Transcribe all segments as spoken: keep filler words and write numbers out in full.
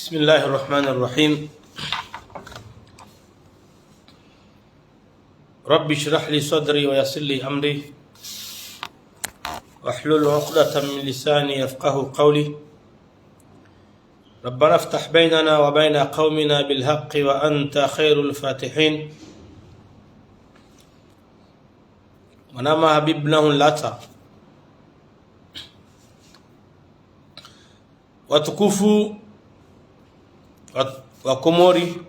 بسم الله الرحمن الرحيم. رب اشرح لي صدري ويسر لي أمري واحلل عقدة من لساني يفقهوا قولي. ربنا افتح بيننا وبين قومنا بالحق وأنت خير الفاتحين. Mwanama Habib Nahun Lata. Watukufu wa, wa Komori,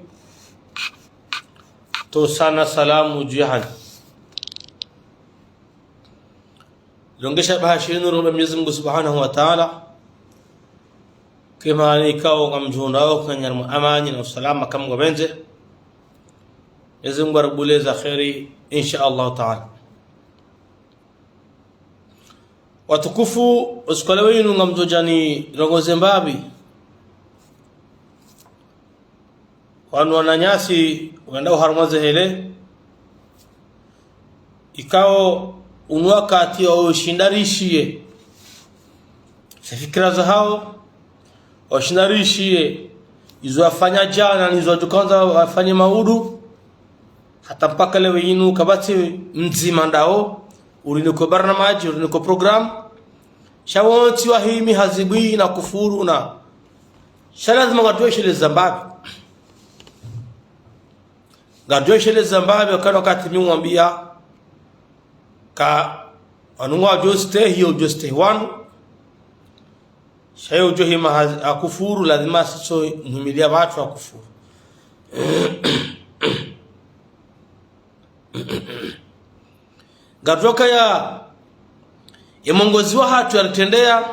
ntsohusana salamu dju yahanyu. Rongoa sha bahashiri nuru mba Mwenyezi Mungu Subhanahu wa Ta'ala. Kema nikao ngamdjundao kanyari mwa amani na usalama kama ngwapvendze. Mwenyezi Mungu aribuleze kheri, insha Allah Ta'ala. Watukufu, usiku wa leo inu ngamdjo djani rongoze mbapvi. Wanu wananyasi wenda uharumwa zehele. Ikao unu wakati wa ushinda rishiye ze fikira zahao, ushinda rishiye izo wafanya djana, nizo wadjukandza wafanye maudu. Hata mpaka leo inu kapvatsi mdzima ndao uriniko barnamaji, uriniko programme. Sha wontsi wahimi ha zibwi na kufuru na. Sha lazima ngadjosheleza mbapvi. Ngadjosheleza mbapvi, wakana wakati mi mwambia ka wanu ngwadjo stehi, yo udjo stehi wanu. Sha yo udjo hima ha, ha kufuru, lazima sitso mhimilia pvatsu ha kufuru. Ngadjoka ya, ye mwongozi wahatru yaritrendeya,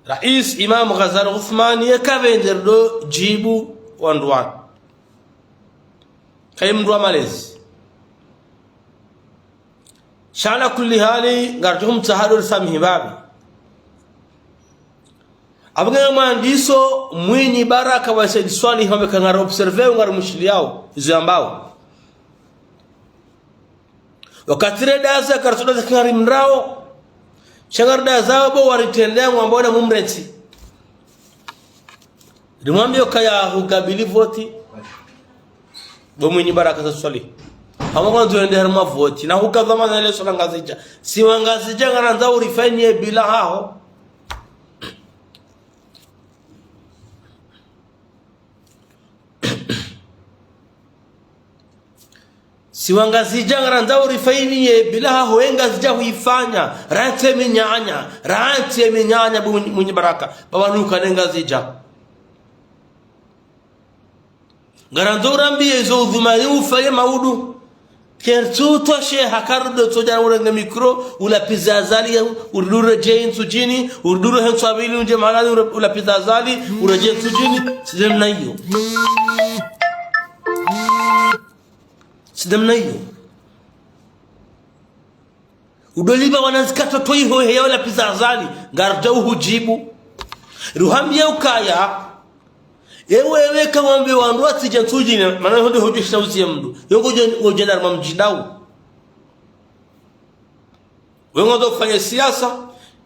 Rais Imam Ghazali Uthmani, ye kapvendze ridjo djibu wandru wanu. Kayi mndru wa malezi. Sha ala kulli hali, ngaridjo mtsaha ndo risamihi mbapvi. Apvo nge mwandiso Mwinyi Baraka wa Said Swalihi, wambe ka ngari observe, ngari mushiliyao izo yambao. Wakati redaza, karitsodaza kingari mrao. Sha ngari daza bo waritrendeya ngwambao na mumrentsi. Rimwambio kaya hukabili voti. Bo Mwinyi Baraka Said Swalihi. Hama kwandzo ende harumwa voti. Na hukadhwamana ile swala Ngazidja. Si wa Ngazidja ngarandza urifanye bila haho. Si wa Ngazidja ngarandza urifanye bila haho, e Ngazidja huifanya, rantsi minyanya, rantsi minyanya bo Mwinyi, Mwinyi Baraka, baba nuka ne Ngazidja. Ngarandzo urambiye izo udhumani ufanye maudu. Kertsu toshe hakarudo tsoja urenge micro, ulapviza Azali, uridure je ntsu djini, uridure hentsu apvili undje mahalani, ura-, ulapviza Azali, uredje ntsu djini, tsi namna iyo. Tsi namna iyo. Udoliba wana zikatoto iho heya ulapviza Azali, ngaridjo uhudjibu. Ruhambie ukaya, ewe, ewe kawambe wandru watsidje ntsu djini, mana honde hodjo shina uzie mndru. Yo ngodjo, ngodjo na ruma mdjindau. We ngodjo fanye siasa,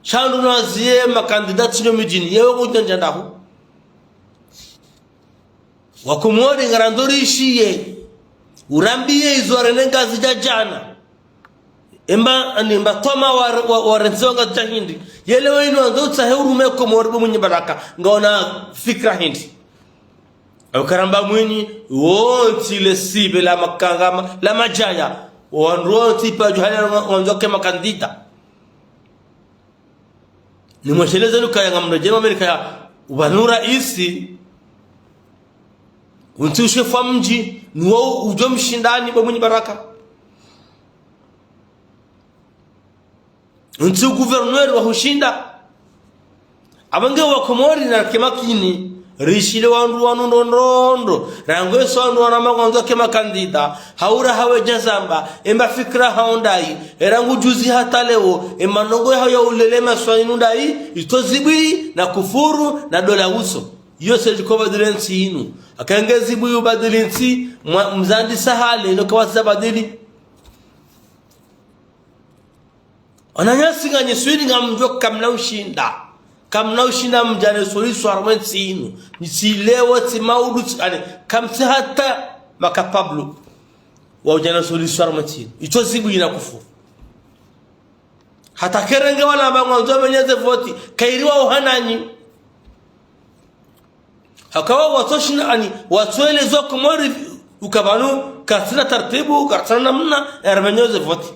sha ndo nazie makandida tsi nyo midjini, yewe ngodjo ndjandahu. Wakomori ngarandzo rishiye, urambiye izo warende Ngazidja djana. Emba, ani mba toma wa, wa, warentsi wa Ngazidja hindri. Yele we inu wandzo utsahe urume Komori bo Mwinyi Baraka, ngaona fikira hindri. Au karamba Mwinyi, wontsi le sibe la makangama, la madjaya, wandru wontsi pvadjo hali wa, wandzo ke makandida. Nimwesheleze lukaya ngamdjo djema Amerika ya, upvanu raisi, untsi ushefu wa mdji, nuwo udjo mshindani bo Mwinyi Baraka. Untsi gouverneur wa hushinda. Apvo nge wakomori narike makini. Rishile wandru wanu ndrondrondro. Rangu eso wandru wana makwandzo ke makandida. Haura hawe djazamba. Emba fikira hao ndayi. Erangu juzi hata leo. Emba ndrongo yahao ya ulele maswali nu ndayi. Ito zibwi na kufuru na dola uso. Iyo se djiko badili ntsi inu. Aka nge zibwi ubadili ntsi. Mwa, mzandisa hale. Ino kawasa badili. Wananyasi nganyi swili ngamdjo kamna ushinda. Kamna ushinda mdjane solution harumwa entsi inu. Ntsi leo, ntsi maudu, ntsi, ani, kamtsi hata makapablu wa udjana solution harumwa entsi inu. Itso zibu ina kufuru. Hata kerenge wala mba ngwandzo wamenye ze voti, kairi wa uhananyi. Haka wao watsoshina ani, watsoeleza Komori uka pvanu, kartsina taratibu, kartsina namna, ya ramenye ze voti.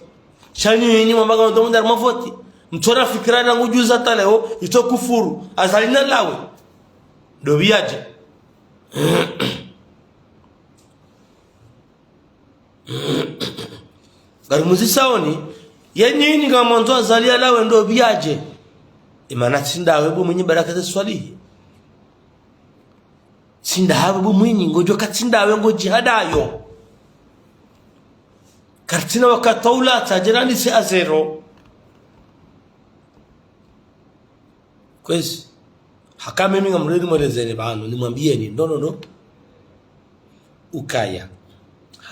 Sha nyinyi mwamba ngwandzo mdjari ma voti. Mtsona fikira na ngudjuza hata leo, itso kufuru. Azali na lawe. Ndo pvi yadje. Ngarimuzisao ni, ye nyinyi ngamwandzo Azali alawe ndo pvi yadje. Imana tsi ndawe bo mwinyi baraka ze swalihi. Tsi ndawe bo mwinyi, ngodjo ka tsi ndawe ngodjihadayo. Kartsina wakati wa ula tadjera ni se a zéro. Kwezi. Haka mimi ngamredi mwelezeni pvanu, nimwambieni, no, no, no. Ukaya.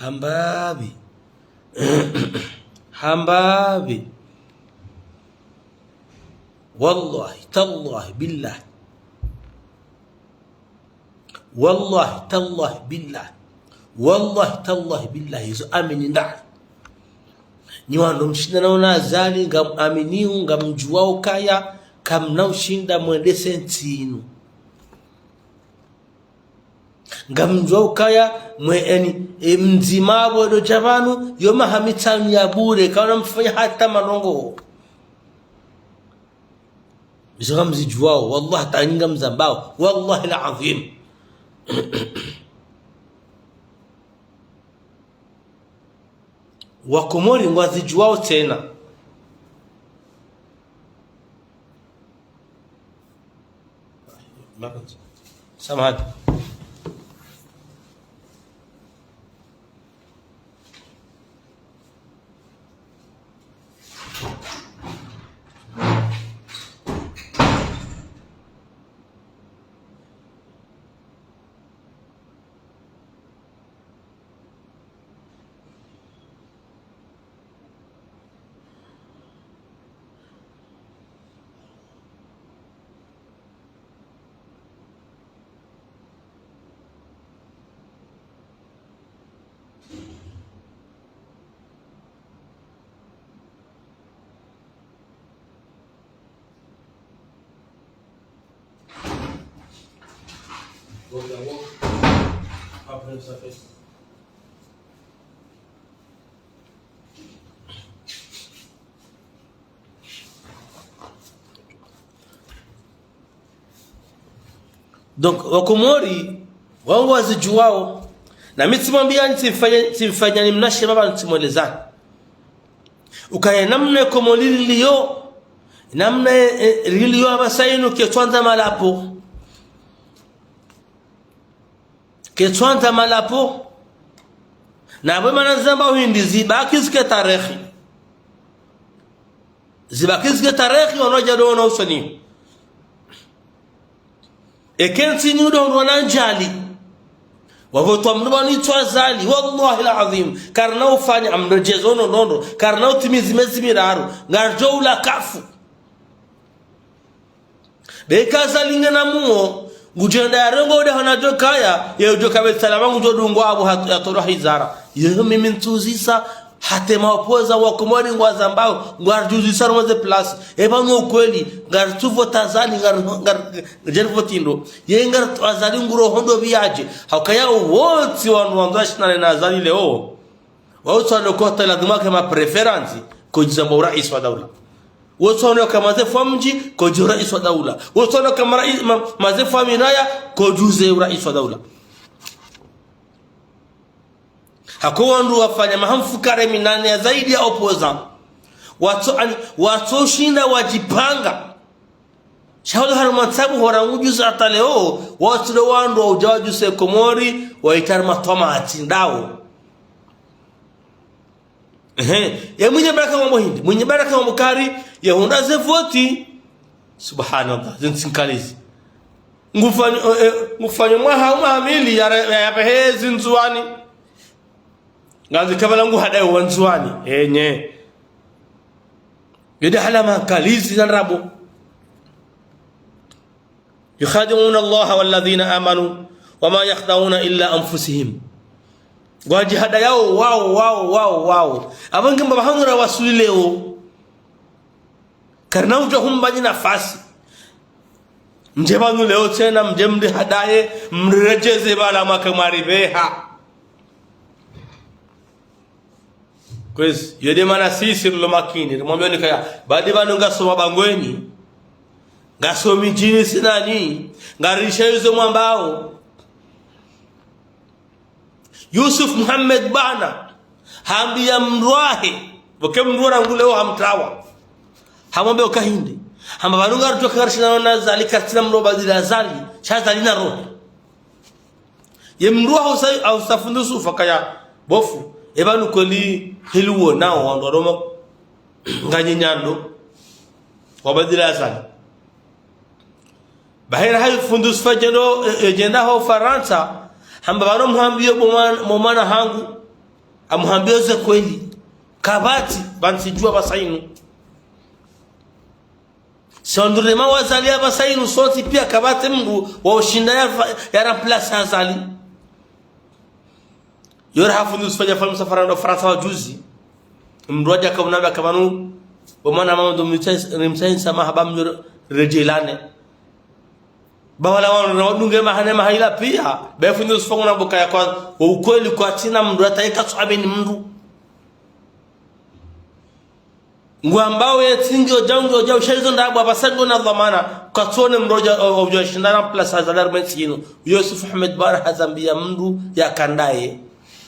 Hamba pvi. Hamba pvi. Wallahi, tallahi, billahi. Wallahi, tallahi, billahi. Wallahi, tallahi, billahi. Izo amini nda. Nyi wandru mshinda na una Azali, ngam aminiu, ngamdjuwao ukaya, kamna ushinda mwendese ntsi inu. Ngamdjuwao ukaya, mwe eni, e, mdzima pvo ndo dja pvanu, yo maha mitsanu ya bure, kauna mfanya hata malongo. Izo ngamzidjuwao, wallahi, hata nyi ngamzambao, wallahi al-azim. Wakomori ngwazidjuwao tsena. Samahani. Donc, Wakomori, wao wazidjuwao. Na mi tsimwambiani, tsimfanya, tsimfanyani mnashe baba, ntsimwelezani. Ukaya namna Komori liliyo, namna, eh, liliyo apvasa inu ketsuandza malapvo. Ketsuandza malapvo. Na pvo mana zamba uhindi zibaki zike tarehi. Zibaki zike tarehi wanu wadja ndo ona usoni. Eka ntsi nyi ndo wana ndjali. Wapvo twa mndru pvanu itswa Azali. Wallahi al-azim. Karina ufanya amndru djezo no nondo. Karina utimizi mezi miraru. Ngaridjo ula kafu. Be eka Azali ngena muo, ngudjo enda yarengo ude hana djo kaya, ye udjo ka Beit Salama ngudjo dungwa apvo hat-, yatolwa hizara. Yeyo mimi ntsuzisa, hata maopposants Wakomori ngwazambao, ngwaridjuzisa harumwa ze place. Eba no ukweli, ngaritsu vota Azali, ngari, ngari, ngari voti ndo. Ye ngaritsu Azali nguro hondo pvi yadje. Haukaya wontsi wandru wandzo washindane na Azali leo. Wao tsi wandru kota lazima ke ma préférence, kodjuza mba urais wa daula. Wao tsi wandru ka mazefu wa mdji, kodjuza urais wa daula. Wao tsi wandru ka marai-, ma-, mazefu wa wilaya, kodjuza urais wa daula. Hako wandru wafanya maha mfukare minane ya zaidi ya opposants. Watso ani-, watsoshinda wadjipanga. Sha hula harumwa ntsabu hora ngudjuza hata leo, wao tsi ndo wandru wa udja wadjuse Komori, waitari matwama atsi ndawo. Ehe, ye mwinyi baraka ngwambo hindri, mwinyi baraka ngwambo kari, ye hundra ze voti. Subhanallah, ze ntsi nkalizi. Ngufanyo, eh, eh, ngufanyo mwaha, mwaha mili, ya, ya, ya pvehe zi Ndzuwani. Ngandzi kabla ngu hadayo wa Ndzuwani. Enye. Yede hala mankalizi za ndrabo. يخادعون الله والذين آمنوا وما يخدعون إلا أنفسهم. Ngwadjihadayao wao, wao, wao, wao. Apvo nge mba pvahanu rawaswilileo. Karina udjuwa humbanyi nafasi. Mdje pvanu leo tsena, mdje mrihadaye, mriredjeze pvala mwaka mwaripveha. Kwezi, yo nde mana sisi rilo makini, rimwambioni kaya, badi pvanu ngaso mabangweni, ngaso midjini sinani, ngarisha izo mwambao. Yusuf Muhammad Bwana, hambiya mndru wahe, pvoke mndru wa rangu leo hamtrawa. Hamwambiya uka hindri. Hamba pvanu ngarutsoka ngarishindanao na Azali, karitsina mndru wa badili Azali, sha Azali na roho. Ye mndru waho sa-, hau sa fundi Yusufu kaya, bo fundi, epvanu kweli heli wonao wandru wa Roma nganyi nyando, wa badili Azali. Bahera hayi fundi Yusufu yadjendo, e, e, yadjenda ho Farantsa, hamba pvanu muhambiyo bo mwana, bo mwana hangu, amuhambiyo ze kweli. Kapvatsi, pvanu tsidjuwa pvasa inu. Sha wandru rema wa Azali ya pvasa inu sontsi piya kapvatsi mndru wa ushinda ya fa-, ya remplace Azali. Yo raha fundi Yusufu yadja fanya msafara ndo Farantsa wa juzi. Mndru wadja kaunamba ka pvanu, bo mwana mama ndo mtsa-, rimtsahi msamaha ba mnyo redjelane. Ba wala wanu na wadunge mahane mahaila piya. Be fundi Yusufu ngunambo kaya kwa, wa ukweli kwatsina mndru hata yeka tsu amini mndru. Ngwambao ye ntsi ngiyo djau, ngiyo djau, sha izo ndrabo, apvasa ngona dhwamana, kwatsone mndru udja, o-, udjo shindana place Azali harumwa entsi inu. Yusuf Ahmed Bwana hazambiya mndru ya kandaye.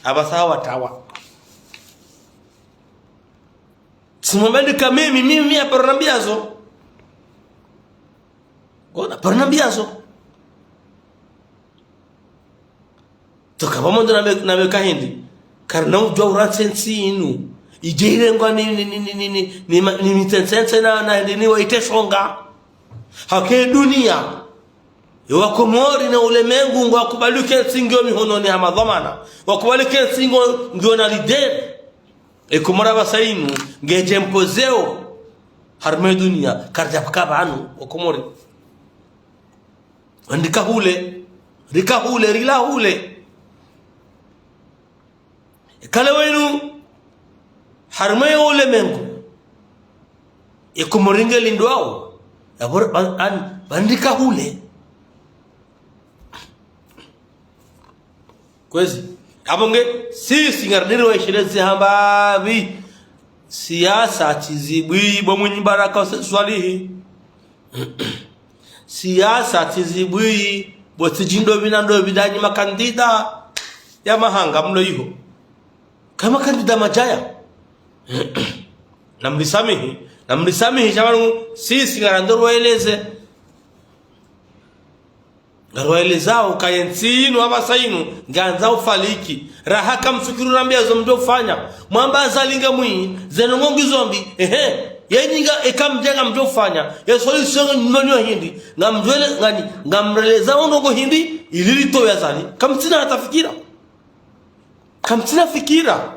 Apvasa hawatrawa. Tsimwambe ndika mimi, mimi, mimi, aparo nambiyazo. Ngona, aparo nambiyazo. Toka pvamwando na me-, na meka hindri. Karina udjuwa urantsi entsi inu. Idje irengwa ni, ni, ni ma-, ni mitsentsense na, na hindri ni waite shonga. Hake duniya. Ye Wakomori na ulemengu ngwakubali uka entsi ngiyo mihononi ha madhwamana. Wakubali uka entsi ngiyo, ngiyo na leader. Ye Komori apvasa inu, ngedje mpozeo. Harumwa duniya, karidja pvaka pvanu, Wakomori. Ndika hule, rika hule, rila hule. Eka leo inu, harumwa yo ulemengu. Ye Komori ngelindwao, yapvo, ban-, an-, bandika hule. Kwezi. Apvo nge, sisi ngaridiri wa ishelezi hamba pvi. Siyasa tsi zibwi bo Mwinyi Baraka Said Swalihi. Siyasa tsi zibwi bo tsi djindopvi na ndopvi ndanyi makandida ya mahanga mlo iho. Ka makandida madjaya. Namrisamihi, namrisamihi, sha pvanu sisi ngarandoro waeleze. Ngarwaelezao uka ye ntsi inu apvasa inu, ngandzao faliki. Raha kamfikiri urambiya zo mdjo fanya. Mwamba Azali nge mwi, ze ndrongoo ngizo mbi, ehe. Yenyi nga, eka mdje ngamdjo fanya. Ye solution nonyo hindri. Ngamdjwele, ngani, ngamrelezao ndrongoo hindri, ili litowe Azali. Kamtsina hata fikira. Kamtsina fikira.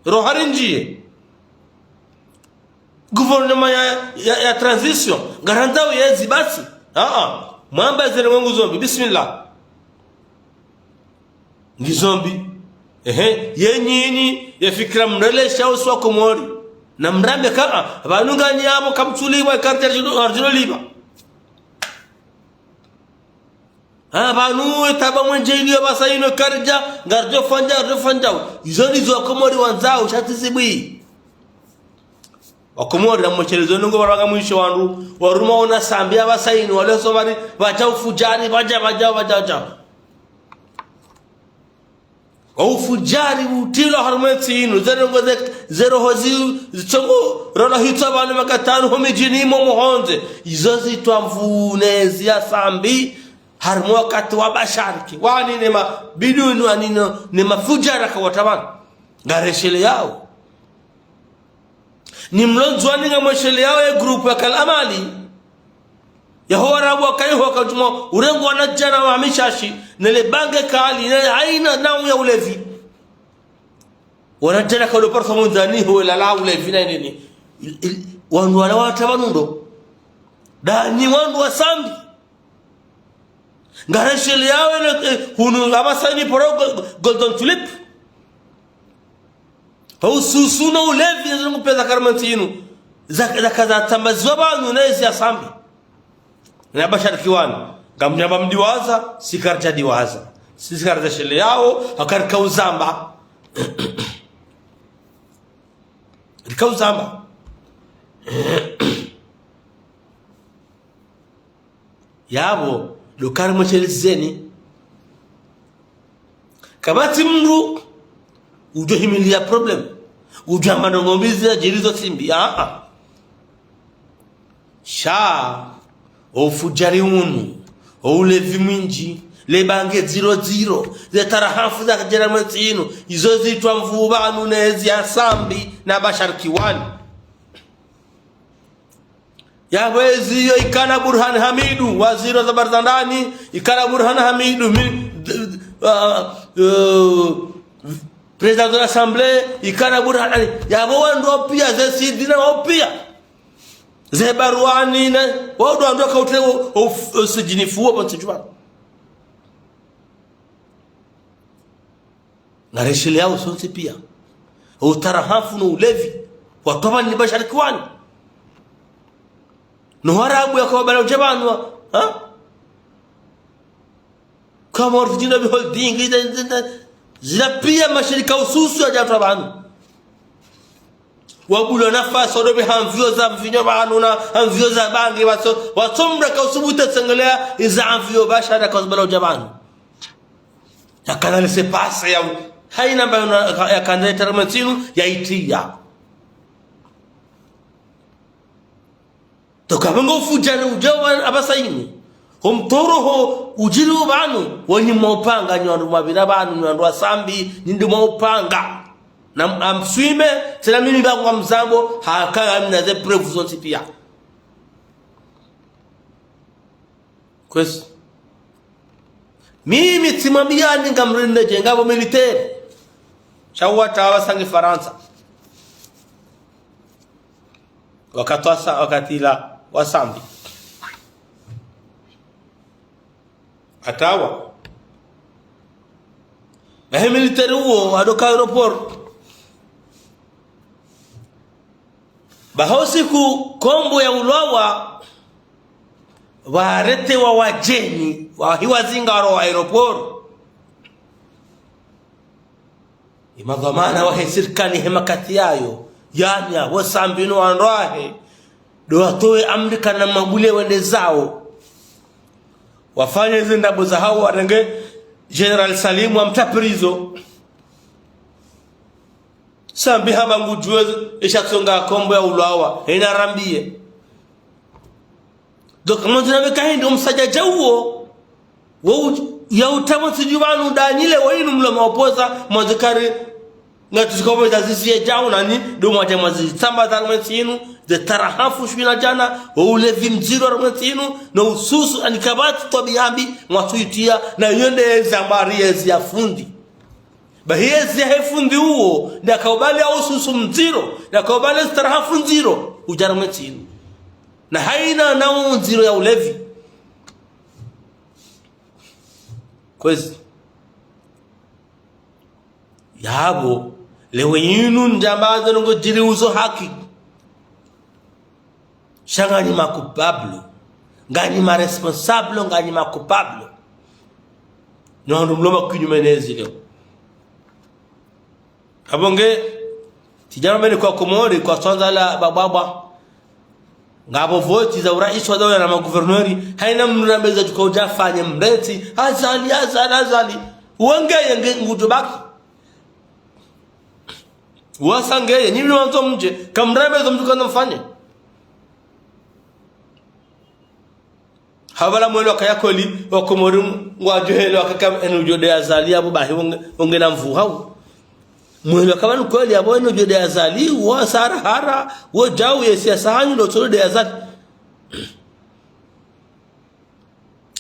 Roho hari ndjiye. Gouvernement ya, ya, ya transition. Ngarandzao yezi basi. Ah, ah. Mwamba ze ndrongoo ngizo mbi. Bismillah. Ngizo mbi. Ehe. Yenyi, yenyi, ye fikira mrelesha usu wa Komori. Na mrambe ka, ah, pvanu nganyi apvo kamtsulipva, kartsi arjino, arjino lipva. Ah, pvanu etaba mwenje iliyo apvasa inu karidja, ngaridjo fanya, ngaridjo fanya. Izo ndizo Wakomori wandzao, sha tsi zibwi. Wakomori na mweshelezo nungo baranga mwisho wandru, waruma ona Sambi apvasa inu, waleso bari, pvadja ufudjari, pvadja, pvadja, pvadja, pvadja. Wa ufudjari utrilwa harumwa entsi inu, ze ndrongoo ze, ze roho zi, zitsongo, rola hitswa pvanu makatanu, ho midjini imo muhondze. Izo zitwa mvune ziya Sambi, harumwa wakati wa Bashar ki. Wani ne mabidwini, wani ne, ne mafudjara ka watra pvanu. Ngaresheleyao. Ni mlo Ndzuwani ngamwesheleyao ye groupe ya Kal Amali. Yaho Warabu wakayiho wakadjumwa, urengwa na djana wa mishashi, nele bange kali, nele hayina namu ya ulevi. Wana djana kalo parsa mwandzani ho lala ulevi na nini. Il-, il-, wandru wala watra pvanu ndo. Ndanyi wandru wa Sambi. Ngaresheleyao ele, eh, hunu apvasa ini poro Go-, Golden Tulip. Hau ususu no ulevi, nezo ngupvendza harumwa entsi inu. Za, zaka zatsambaziwa pvanu nezi ya Sambi. Na Bashar Kiwani. Ngamdjamba mdiwaza, si karidja diwaza. Si, si karidja sheleyao, haka rika uzamba. Rika uzamba. Yapvo, ndo kari mweshelezeni. Kapvatsi mndru udjo himiliya problème. Udjo hamba ndrongoo mbi zidjiri zo tsi mbi. Ah, ah. Sha, o ufudjari unu, o ulevi mwindji, le bange dziro dziro, ze tarahafu zadjiri harumwa entsi inu, izo zitwa nvuu pvanu nezi ya Sambi na Bashar Kiwani. Yapvo ezi iyo ikana Burhan Hamidu, waziri wa habari za ndani, ikana Burhan Hamidu, mi-, d-, d-, ah, eh, président de l'Assemblée, ikana Burhan Ali. Yapvo wandru wao piya, ze sidina wao piya. Ze baruani ne, wao ndo wandru waka utre o, o, o sijinifu wo pvontsi djumwa. Ngaresheleyao sontsi piya. O utarahafu no ulevi. Watwapvani ni Bashar Kiwani. No Warabu yaka wabala udja pvanu, ha? Kama Origin Holding, zila, zila, zila piya mashirika ususu yadja hata pvanu. Wabulwa nafasi, wadopve ha mviyo za mvinyo pvanu na ha mviyo za bangi, watso, watso mdru yaka usubutu tsengeleya, iza mviyo Bashar yaka uzibala udja pvanu. Yakana laissez-passer ya, hayina mbayo na, yakana itaramwe ntsinu, ya itiya. Toka pvanga ufudjari udja pvanu apvasa ini. Ho mtoro ho udjiri pvanu, wanyi mwa upanga, nyi wandru mwapvira pvanu, nyi wandru wa Sambi, nyi ndo mwa upanga. Na m-, amswime, tsena mimi pvangu ngamzambo, haka ngamina ze preuves zontsi piya. Kwezi. Mimi tsimwambiyani ngamrinde dje ngapvo militaire. Sha watawa sangi Farantsa. Wakati wa sa-, wakati ula wa Sambi. Atawa. Nahe militaire uwo, hadoka aéroport. Baho siku kombo ya ulawa, waretewa wadjeni, wahiwa zingaro aéroport. Imadhwamana wahe sirikali he makati yayo, yani apvo Sambi no wandru wahe, ndo watowe amri kana mabule wende zawo. Wafanye ze ndrabo zahawo warenge Général Salim wamtapirizo. Sambi hamba ngudjuwe isha tsonga kombo ya ulawa, hena rambiye. Donc, mwandzo na meka hindri omsadjadja uwo, wo u-, ya utamo tsidju pvanu ndanyile wo inu mlo maopoza, mwandzo kari, ngati zikobo za zisiye djau nani, ndo mwadja mwazitsamba za rumwe ntsinu, ze tarahafu shwina djana, wo ulevi mdziro rumwe ntsinu, no ususu ani kapvatsi twabiya mbi, mwatsu itiya, na yende zambari yezi ya fundi. Bahi yezi yahe fundi uwo, nda kaubali ya ususu mdziro, nda kaubali ya starahafu ndziro, udja rumwe ntsinu. Na hayina na undziro ya ulevi. Kwezi. Yapvo, lewo inu ndjamba zanu ngodjiri uzo haki. Sha nganyi ma coupable, nganyi ma responsable, nganyi ma coupable. Nyo wandru mlo makinyume nezi leo. Apvo nge, tsidjana mbeni kwa Komori, kwa swala la babwabwa. Ngapvo voti za urais wa daula na magouverneur, hayina mndru nambeza tuka udja fanye mreti, Azali, Azali, Azali. Wangeye nge ngudjo baki. Wasa ngeye, nyi mwandzo mdje, kamrambeza mndru kana mfanye. Hapvala mwelo wakaya kweli, wa Komori ngwadjo helo wakaka enu djo nde Azali apvo bahi wonge, wonge na mvu hau. Mwelo wakapvanu kweli apvo enu djo nde Azali, wa sara hara, wo djau ye siasa hanyu ndo tsolo nde Azali.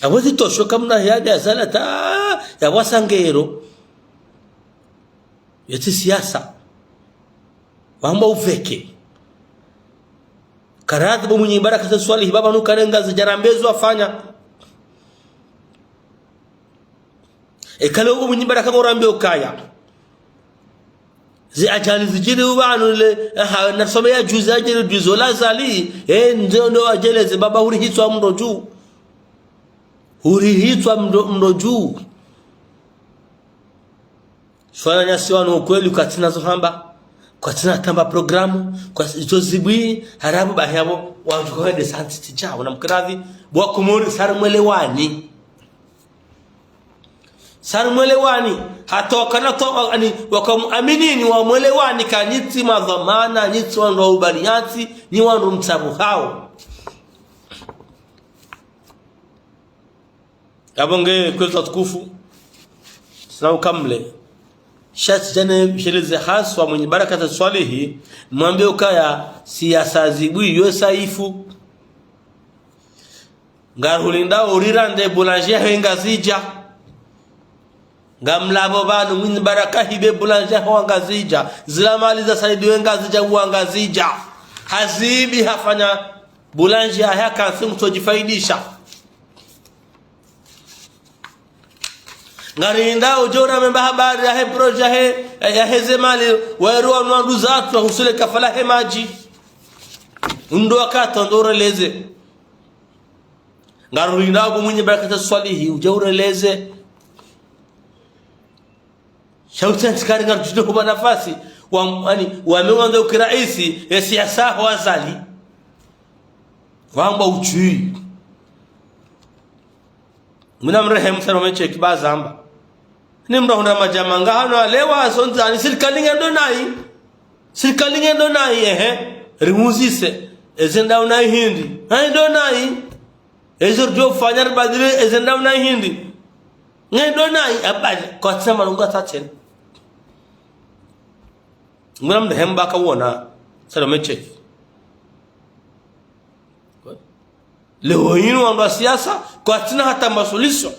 Apvo zitosho kamna ya nde Azali ata, ya wasangero. Yetsi siasa. Wamba uveke. Radhi bo Mwinyi Baraka Said Swalihi, baba nuka ne Ngazidja rambe zo wafanya. Eka leo bo Mwinyi Baraka ngorambio ukaya ze ajali zidjiri pvanu le, aha, nasome ya juzi ajali juzi ola Azali, eh, ndzo ndo ajeleze baba hurihitswa mndro dju. Hurihitswa mndro, mndro dju. Swana nyasi wanu ukweli kwatsina zo hamba, kwatsina tamba programu, kwa izo zibwi, harabu bahi yabo, wandru kwende santi tidjao, na mkiradhi, bo wa Komori sari mwelewani. Sari mwelewani, hata wakana to, ani, wakamu aminini wa mwelewani ka nyi tsi madhwamana, nyi tsi wandru wa ubaliyati, nyi wandru mtsabuhao. Abo nge kwezi watukufu, sina ukamle. Sha tsidjane msheleze haswa Mwinyi Baraka Said Swalihi, mwambe ukaya siasa zibwi yo saifu. Ngarihulindao urirande boulanger he Ngazidja. Ngamlapvo pvanu Mwinyi Baraka hibe boulanger wa Ngazidja. Zila mali za saidiwe Ngazidja wa Ngazidja. Hazibi hafanya boulanger yahe akansi mtsodjifaidisha. Ngarihulindao udjo urambe mba habari yahe projet yahe, yahe ze mali, waeru wanu wandru zatru, husule kafala he madji. Undo wakati ndo ureleze. Ngarihulindao bo Mwinyi Baraka Said Swalihi, udje ureleze. Sha utsi ntsi kari ngarudjide huba nafasi, wa, ani, wame wandza ukiraisi, ye siasa ho Azali. Wamba utsui. Muna mrehemu sana umecheki bazamba. Ni mndru ahundra madjama nga hanu alewa, sondza, ani sirikali ngendo nayi. Sirikali ngendo nayi, ehe. Rimuzise. Eze ndao nayi hindri. Hayi ndo nayi. Ezo ridjo fanya ribadili, eze ndao nayi hindri. Ngendo nayi, abali, kwatsina malungu atatsena. Muna mrehemu baka wona, sana umecheki. Leo yinu wandru wa siasa, kwatsina hata ma solution,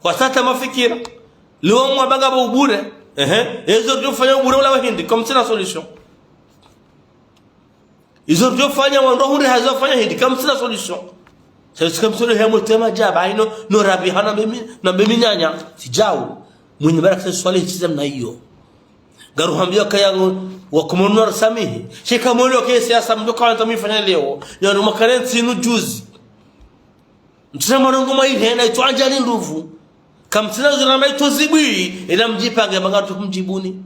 kwatsina hata mafikira. Leo mwabanga bo ubure, ehe, ezo ridjo fanya ubure ula wa hindri, kamtsina solution. Izo ridjo fanya wandru wahundre hazi wafanya hindri, kamtsina solution. Sasa kamtsina solution ya mutema djaba, ino, no rabi hana bemi, na bemi nyanya, tsidjao. Mwinyi Baraka Said Swalihi tsi za mna iyo. Ngaruhambia kaya ngo, wa Komori nwarisamihi. Sheka mwelo ke siasa mndru kawandza mwifanya leo. Yanu makare ntsi inu juzi. Mtsina marongo mairi hena itso andjali ndruvu. Kamtsina zuramba itso zibwi, ila mdjipange mba ngarutso mdjibuni.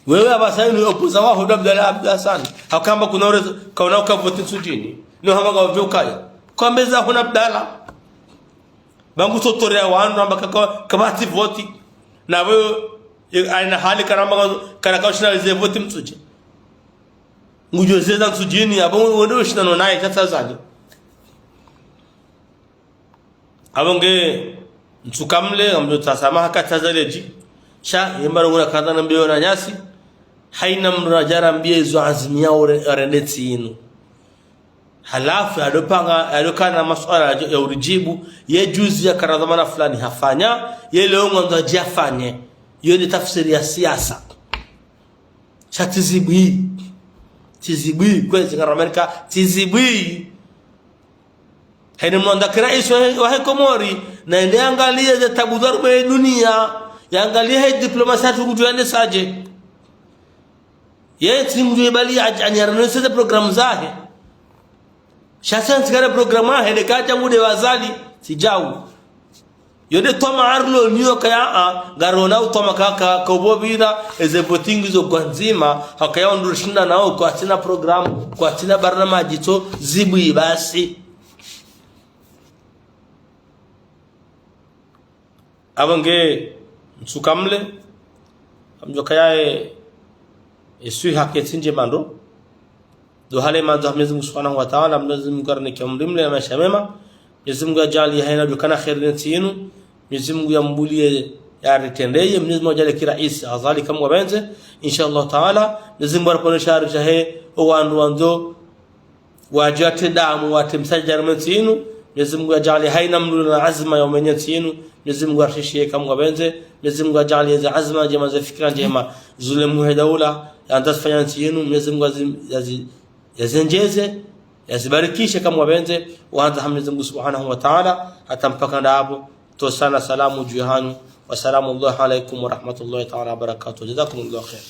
Wewe apvasa inu opposant waho ndo Abdallah Abdou Hassan. Hakamba kuna ure, kauna uka voti Ntsudjini. No hamba ngawudjo ukaya. Kwambeza huna Abdallah. Ba ngu sotorea wanu, hamba kaka, kapvatsi voti. Na wewe, ye, aina hali kana hamba, kana kaushina ze voti Ntsudji. Ngudjo zeza Ntsudjini, abo wende ushindano naye, sha tsi Azali. Abo nge, ntsukamle, ngamdjo tsasama haka tsi Azali dji. Sha, yemba rongona kanda na mbiyo na nyasi. Hayina mndru nadjarambie izo azimia ure, urende ntsi inu. Halafu, yadopanga, yadokana masuala ya, ya uridjibu, ye juzi yakana dhwamana fulani hafanya, ye leo ngwandzo adjifanye. Yo nde tafsiri ya siasa. Sha tsi zibwi. Tsi zibwi, kwezi ngaro Amerika, tsi zibwi. Hayina mwandza kiraisi wahe, wahe Komori, nayende yangaliye ze tabu dharumwa ye dunia, yangaliye he diplomasi yatru kutru yende sadje. Ye tsi mndru yebali adj-, anyarano seze programu zahe. Sha tsi ntsi kare programu yahe, nde kadja ngude wa Azali, tsidjao. Yo nde twamaa rilo nayo kaya, a, ngarona utwamaa ka, ka, ka ubobira, eze voting izo ngwandzima, hakaya wandru rishinda nao, kwatsina programu, kwatsina barnamaji tso, zibwi basi. Abo nge, ntsukamle, ngamdjo kaya ye, ye swiha ketsi ndjema ndro. Ndo hale mandzo ha Mwenyezi Mungu Subhanahu wa Ta'ala, Mwenyezi Mungu yarinike umri mle na maesha mema. Mwenyezi Mungu yadjaanliye hayina yadjokana kheri ne ntsi yinu. Mwenyezi Mungu yambuliye yaritrendeye, Mwenyezi Mungu yadjaanliye kiraisi, Azali kamwe ngwapvendze. Insha Allah Ta'ala, Mwenyezi Mungu yariponeshe yaridjahe, owandru wandzo, wadje watre damu, watre msadjari mwe ntsi yinu. Mwenyezi Mungu yadjaanliye hayina mndru na azma ya umenya ntsi yinu. Mwenyezi Mungu yarishishiye kamwe ngwapvendze. Mwenyezi Mungu yadjaanliye ze azma ndjema, ze fikira ndjema, zule muhe daula, Yandza zifanya ntsi yinu, Mwenyezi Mungu yazi-, yazi-, yazendjeze, yazibarikishe kama wapvendze, wandza ha Mwenyezi Mungu Subhanahu wa Ta'ala, hata mpaka ndapvo, tsosana salamu dju hanyu. Wassalamu alaikum warahmatullahi ta'ala wabarakatuh. Jazakumullahu khair.